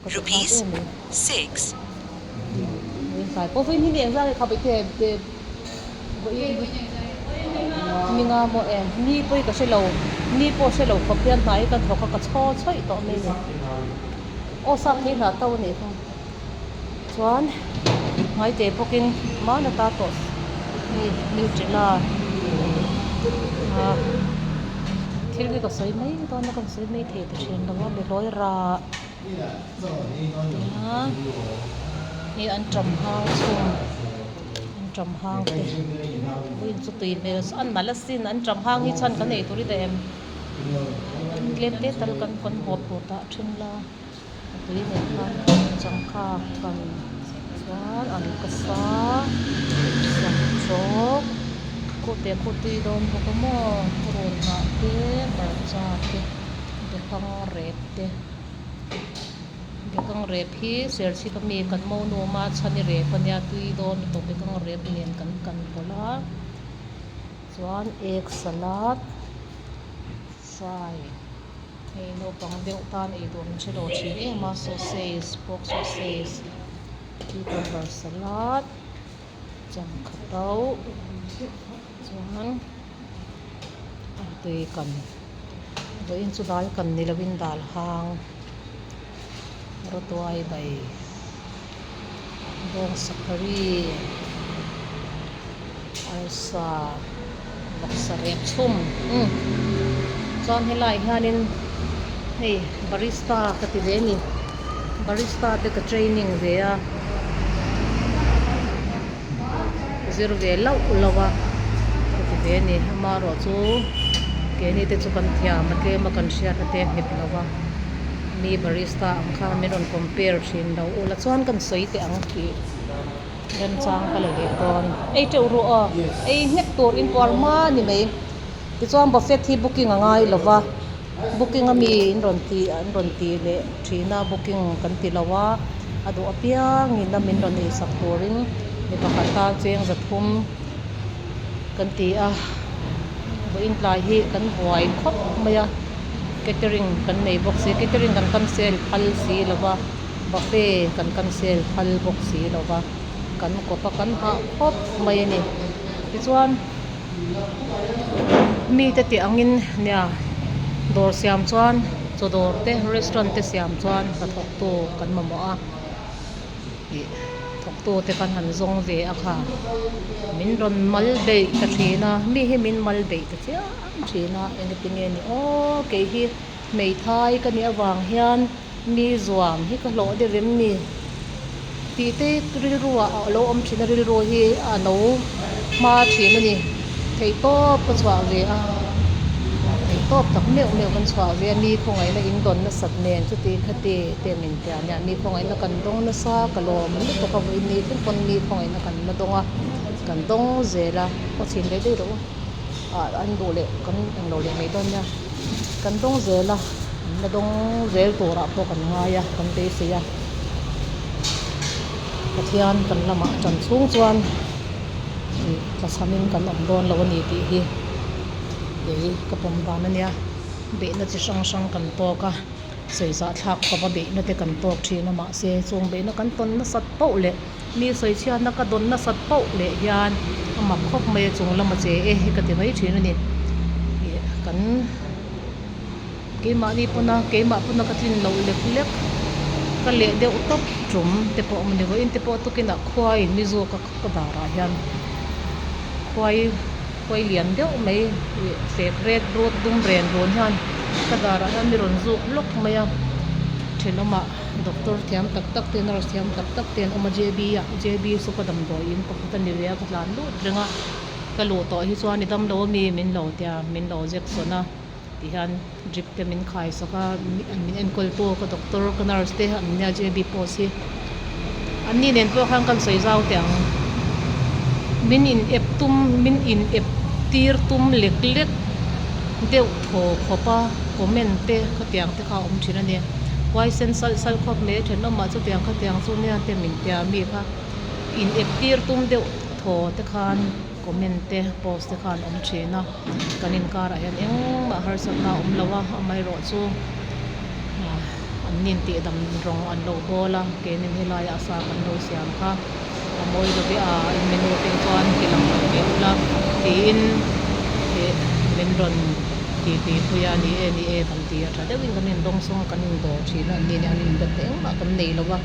Rupees 6. Ninga maw e ni pawh ka hrelo ni pawh hrelo khawp hian hnai ka thawk a ka chhaw chhawih tawh mai ni aw sap thei hna to anih kha chuan hmaite bawkin hmana ta tawh hei nutella ah thil hi ka sawi mai dawn a ka sawi mai thei ta thin lo a behlawi rah. Hei an ṭam hang chhung an ṭam hang te vawiin chu tui hmel an nalh asin an ṭam hang hi chuan kan ei tur i daih em tlem te tal kan kan hawp tur dah ṭhin la a tui nen khan changkha kan chuan an ka sa sam tawk khute khu tui dawn bawk a maw purun hnah te hmarcha te bekang rep te bekang rep hi serchhip ami kan monu awm a chhani rep ania tui dawn lutuk bekang rep nen kan kan pawlh a chuan egg salad fry hei naupang deuh tan ei tur an hre lo thin em a sausage pork sausage cucumber salad changkha tauh chuan artui kan. Vawiin chu dal kan ni lovin dal hang rawtuai bai bawng sakhari arsa vawksa rep chhum umm chuan helaiah hianin hei barista ka ti ve a ni barista te ka training ve a zir ve lauh lauh a ka ti ve a ni amaherawh chu keini te chu kan thiam a tlem a kan hriat na te a nghet lo va mi barista ang khan min rawn compare thin lo ula chuan kan sawi teh ang tih remchang ka la leh dawn ei teuh ru aw ei nghek tur in puar hma a ni mai tichuan buffet hi booking a ngai lo va booking a mi in rawn tih an rawn tih leh thin a booking kan ti lo a a duh apiangin a min rawn eisak turin mi pakhat tan cheng zathum kan ti a vawiin tlai hi kan buai khawp mai a catering kan nei bawk si catering kan cancel phal si lo va buffet kan cancel phal bawk si lo va kan kawp a kan hah khawp mai a ni tichuan. Mite tih angin nia dawr siam chuan chaw dawr te restaurant te siam chuan hnathawktu kan mamawh a ih thawktu te kan han zawng ve a kha min rawn mal beih ta thin a mi hi min mal beih ta chiam thin a engati nge ni aw kei hi hmeithai ka nih avang hian mi zuam hi ka hlawh deuh em ni tih te rilru ah a lo awm thin a rilru hi a no hma thin a ni theihtawp ka chhuah ve a theihtawp tak meuh meuh kan chhuah ve a mi khawngaihna in dawn nasat nen chuti khati te min tia nia mi khawngaihna kan dawng nasa ka lawm lutuk a vawiin ni thleng pawn mi khawngaihna kan la dawng a kan dawng zel a aw chhin leh daih rawh u ah an duh leh kan englo leh mai dawn nia kan dawng zel a. An la dawng zel turah pawh kan ngai a, kan beisei a. Pathian kan lamah tan chhung chuan ih tlachhamin kan awm dawn lo a ni tih hi kei ka pawm dan a nia. Beihna chi hrang hrang kan tawk a, sawi zah thlak khawpa beihna te kan tawk thin a mahse chung beihna kan tawn nasat pauh leh mi sawi chhiatna ka dawn nasat pauh leh hian a mak khawp mai a chung lama che e hi ka ti mai thin a ni. Ih kan. Keimahni pawna keimah pawna ka tlin loh lek lek ka leh deuh tawp tum te pawh a awm a ni vawiin te pawh tukin ah khuai ni zawk a ka darah hian khuai khuai lian deuh mai ih fek ret rawt dum ren rawn hian ka darah hian mi rawn zuk lawk mai a thenawmah doctor thiam tak tak te nurse thiam tak tak te an awm a j b ah j b saw ka damdawiin pakhat a ni ve a ka tlan lut reng a ka luh tawh hi chuan i damlo ami min lo tia min lo jection a. Tihian drip te min khai sak a min enkawl tu ka doctor ka nurse te an nia J B post hi an ni nen pawh khan kan sawi zau teh ang min in ep tum min in ep tir tum lek lek deuh thaw khawp a comment te khatiang te kha a awm thin a ni huaisen salh salh khawp mai a thenawmah chutiang khatiang chu nia te min tia mi kha in ep tir tum deuh thaw te khan. Comment te post te khan awm thin a kan inkarah hian engmah harsatna a awm lo a amaherawh chu An nin tihdam rawng an lo bawl a keinin helaiah sa kan lo siam kha a mawi lo ve a in menu te chuan ti lang lo ve ula tiin ih min rawn ti tui pui a ni e ni e kan ti a tha deuhin kan in dawng sawng a kan in dawr thin a an ni nen an in bet engmah kan nei lo va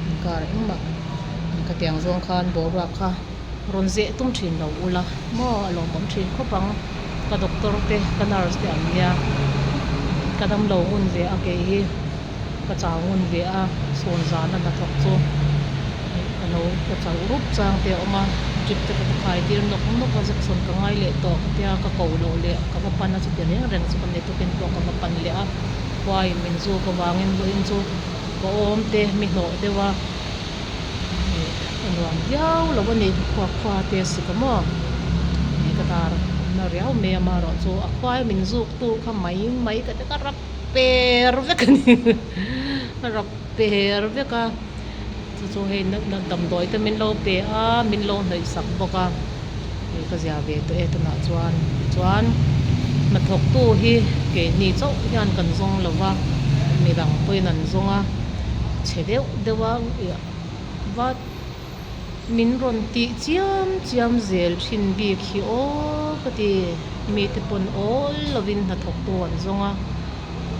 inkar engmah khatiang zawng khan boruak kha. Rawn zeh tum thin lo ula maw a lawmawm thin khawp ang ka doctor te ka nurse te an nia ka damlo ngun ve a kei hi ka chau ngun ve a sawn zan a hnathawk chu ka lo ka chauh rup chang te a awm a drip te ka va khai tir nawk nawk a injection ka ngai leh tawh ka tia ka ko loh leh ka va pan a chuti reng reng chu ka ni tukin pawh ka va pan leh a khuaiin min zuk avangin vawiin chu ka awm te mi hnawh deuh a. Ih a nuam viau lo a ni khua khua te a sik a maw ih ka dar na riau mai a amaherawh chu a khuai min zuk tu kha mai mai ka ti ka rap per vek a ni ka rap per vek a chu chu hei damdawi te min lo pe a min lo hnawih sak bawk a ih ka zia ve tawh e tunah chuan tichuan hnathawk tu hi keini chauh hian kan zawng lo va midang pawhin an zawng a. Chhe deuh deuh a vat min rawn tih chiam chiam zel thin bik hi aw ka ti mite pawn awl lovin hnathawk tu an zawng a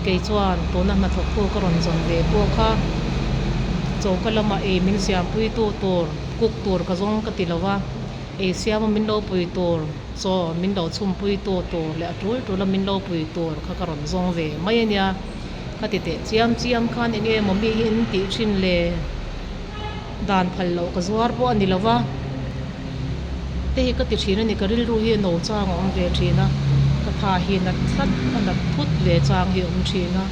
kei chuan tuna hnathawk tu ka rawn zawn ve pawh kha choka lamah ei min siampui tu tur cook tur ka zawng ka ti lo va ei siama min lo pui tur chaw min lo chhumpui tu tur leh a tul tul a min lo pui tur kha ka rawn zawng ve mai a nia. Ka ti teh chiam chiam khan eng nge maw mi hi in tih thin le dan phal loh ka zuar pawh a ni lo va te hi ka ti thin a ni ka rilru hi a no chang a awm ve thin a ka tha hi nat tlat a nat thut ve chang hi a awm thin a.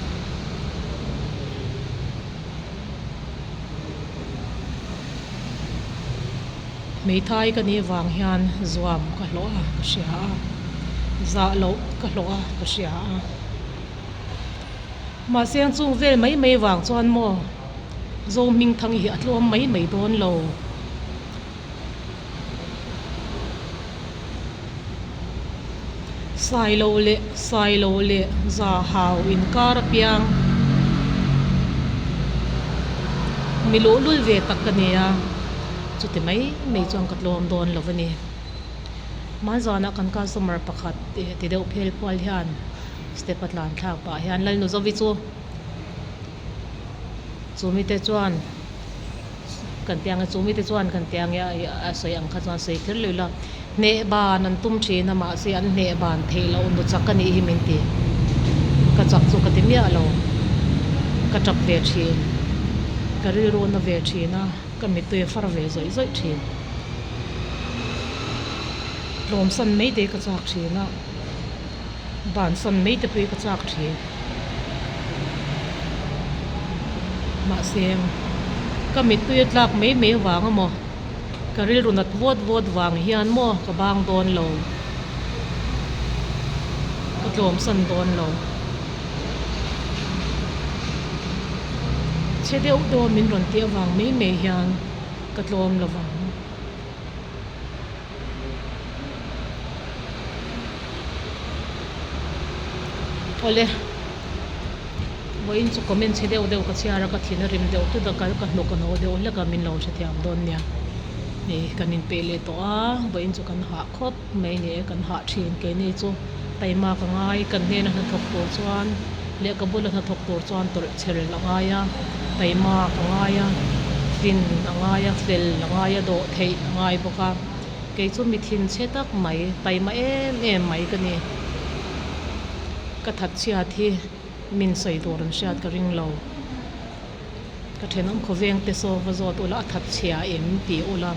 Hmeithai ka nih vang hian zuam ka hlawh a ka hria a zah loh ka hlawh a ka hria a. Mahse ang chung vel mai mai vang chuan maw Zohmingthang hi a tlawm mai mai dawn lo. Sailo leh Sailo leh Zahau inkar apiang mi luhlul ve tak ka ni a, chuti mai mai chuan ka tlawm dawn lo a ni. Hmanzanah kan customer pakhat ti deuh phel phual hian step a tlan thlak pah hian Lalnu Zovi chu chumi te chuan kan ti ang e chumi te chuan kan ti ang e a sawi ang kha chuan sawi kher lo ila hneh ban an tum thin a mahse an hneh ban theih loh nu chak a nih hi min ti ka chak chu ka ti miah lo ka tap ve thin ka rilru na ve thin a ka mittui a far ve zawih zawih thin. Tlawmsan mai te ka chak thin a, bansan mai te pawh hi ka chak thin. Mahse ka mittui a tlak mai mai avang emaw ka rilru nat vawt vawt vang hian maw ka bang dawn lo, ka tlawmsan dawn lo. Chhe deuh deuh a min rawn tih avang mai mai hian ka tlawm lo vang. Awle vawiin chu comment chhe deuh deuh ka chhiar a ka thin a rim deuh tut a ka hnuk a no deuh hlek a min lo hrethiam dawn nia hei kan inpeih leh tawh a vawiin chu kan hah khawp mai ni e kan hah thin keini chu taima ka ngai kan hnena hnathawk tur chuan lehkha bula hnathawk tur chuan tawlh chhel a ngai a taima ka ngai a fin a ngai a fel a ngai a dawh theih a ngai bawk a kei chu mi thinchhe tak mai taima em em mai ka ni ka that chhiat hi min sawi tur an hriat ka ring lo ka thenawm khawveng te saw va zawt ula a that chhia em tih ula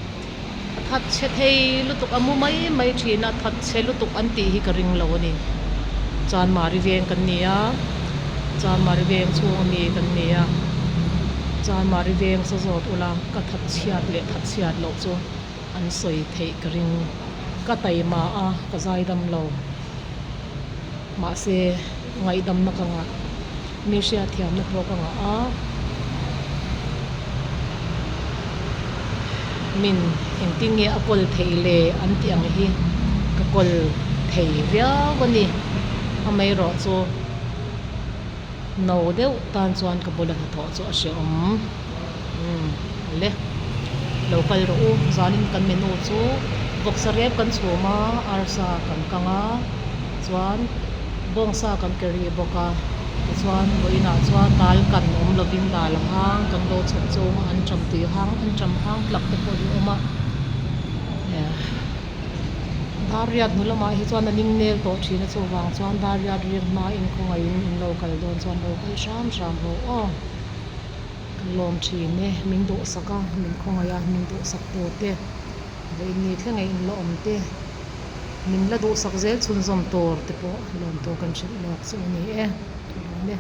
a that chhe thei lutuk a mu mai mai thin a that chhe lutuk an tih hi ka ring lo a ni Chanmari veng kan ni a Chanmari veng chhung ami kan ni a Chanmari veng saw zawt ula ka that chhiat leh that chhiat loh chu an sawi theih ka ring ka taima a ka zaidam lo mahse ngaihdamna ka ngah mi hriatthiamna pawh ka ngah a min engtin nge a kawl theih le an tih ang hi ka kawl thei viau a ni amaherawhchu. No deuh tan chuan ka bula hnathawh chu a hrehawm umm awle lo kal rawh u zanin kan menu chu vawksa rep kan chhum a arsa kan kang a chuan bawngsa kan carry bawk a tichuan vawiinah chuan dal kan awm lovin dal hang kan lo chhawp chung a anṭam tui hang anṭam hang tlak te pawh hi a awm a eh dar riat hnu lamah hi chuan a ning nel tawh thin a chuvang chuan dar riat riak hmain khawngaihin in lo kal dawn chuan lo kal hram hram rawh aw ka lawm thin e min duhsak a min khawngaih a min duhsak tur te vawiin thleng a in la awm te min la duhsak zel chhunzawm tur te pawh lawm tur kan hrilh lawk chu a ni e ka lawm e.